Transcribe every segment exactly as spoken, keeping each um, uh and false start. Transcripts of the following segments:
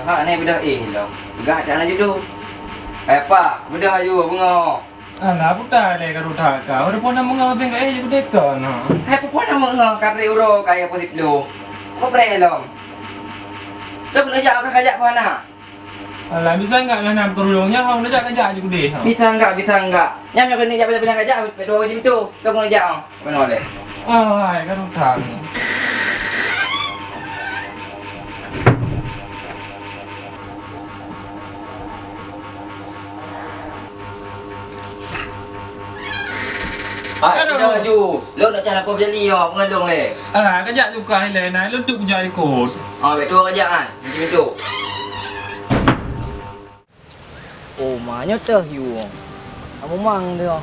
Ha, nyoe beudôh éh lom. Peugah that na judoe. Hai apa? Beudôh aju beungoh. Alah, puta lé ka rutak ka. Udah pun nama ngau beng ka éh ju deka na. Hai pupun nama ngau kari uroe kaya posiplo. Kau preh lom. Lôn neujak ka kajak pah na. Alah, bisa enggak na nam kerudungnya, hong neujak kajak ju deh. Bisa enggak, bisa enggak. Nyam nyok keuneuk jak banyak-banyak kajak, dua jam tu. Lôn neujak. Meunoe lé. Ai, ka rutak. Hai, aduh. Udah laju. Lôn nak cah lapor bajali ya, pengalung lé. Alah, kajak juga ilé na, lôn tu kejak ikut. Ah, betul kajak kan. Macam itu. Oh, ma nyoe teuh yue. Kamu mang teuh.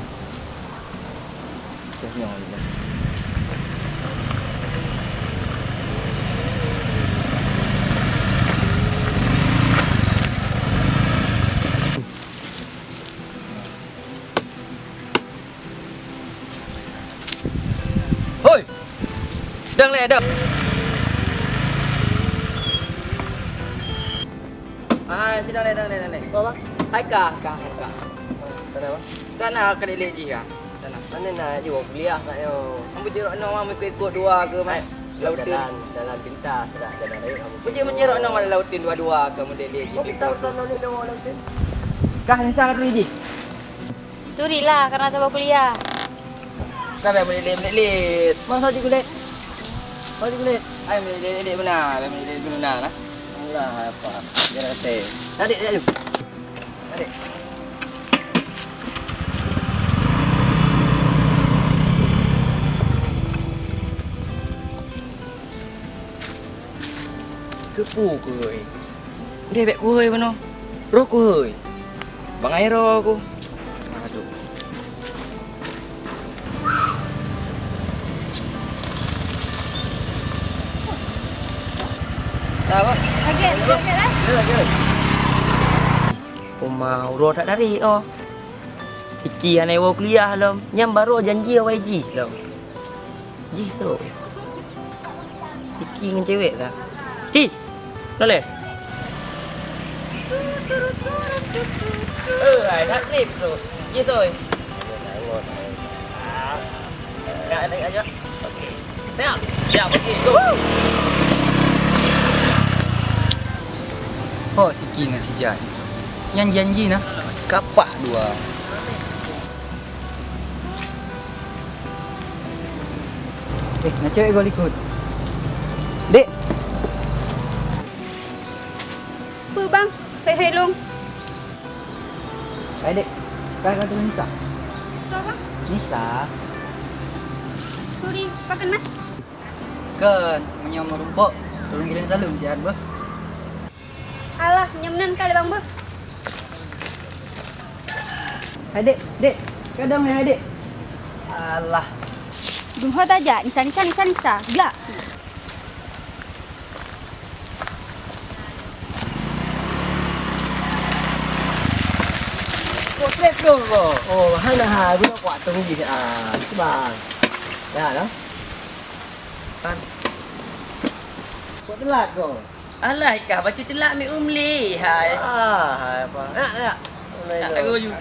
Teuh nyoe. Hoi! Dang lé, dang. Ah, sidang lé, dang lé, dang lé. Apa, Bang? Hai, Kak, Kak, Kak. Kenapa? Kan nak ke lelek jih, Kak. Sana. Mana nak jawab kuliah, Kak, yo? Ambo jerok nong, ambo ikut-ikut dua ke, Mas? Hai, lautin. Jalan, jalan pintas, Kak, jalan raya, ambo. Bujur menyerok nong, lautin dua-dua ke, ambo lelek jih. Oh, kita urusan nong ni, dong, lautin. Kah, insang tu jih. Turi lah, karena saboh kuliah. Kan bèk meulet-let. Masa cik kulit? Masa cik kulit? Ai meulet-let beuna, bèk meulet-let beuna nah. Alah, apa? Biar kata. Tarik, tarik. Tarik. Keupeue keuh? Udeh bèk kuhôi bunoe. Roh kuhôi. Bangai roh ku. Aduh. Apa? Lagi, lagi, lagi. Uma uroe that dari oh. Iki hana iwoe kuliah lom. Nyang barô janji awai jih lom. Jih, so. Iki ngon cewek kah? Ki! Noleh! Eh, hai, that trip tu. Jih, so. Kak, naik aja. Oke. Siap. Siap, oke, go. Ho, si Ki ngon si Jai. Nyan janji nah. Kapah dua. Eh, na cewek gol ikut. Dek. Peue bang? Hei, hei, long. Hai, Dek. Kan, kan, tolong Nisa. Siapa? Nisa. Turi, pakai mah? Kan, meunyoe meurumpok, tolong kirim salam siat beuh. Alah, nyan meunan ka lé bang beuh. Hai dek, dek, kadang ya dek. Alah. Dum ho tajak, Nisa, Nisa, Nisa, Nisa. Glak. Kok trek tu kok? Oh, hana ha, guna kuat tunggu ah. Bang. Ya lah. Kan. Kok telat kok? Alah, ikah baca telat mi umli, hai. Ah, hai apa? Nak, nak. Nak tahu ju.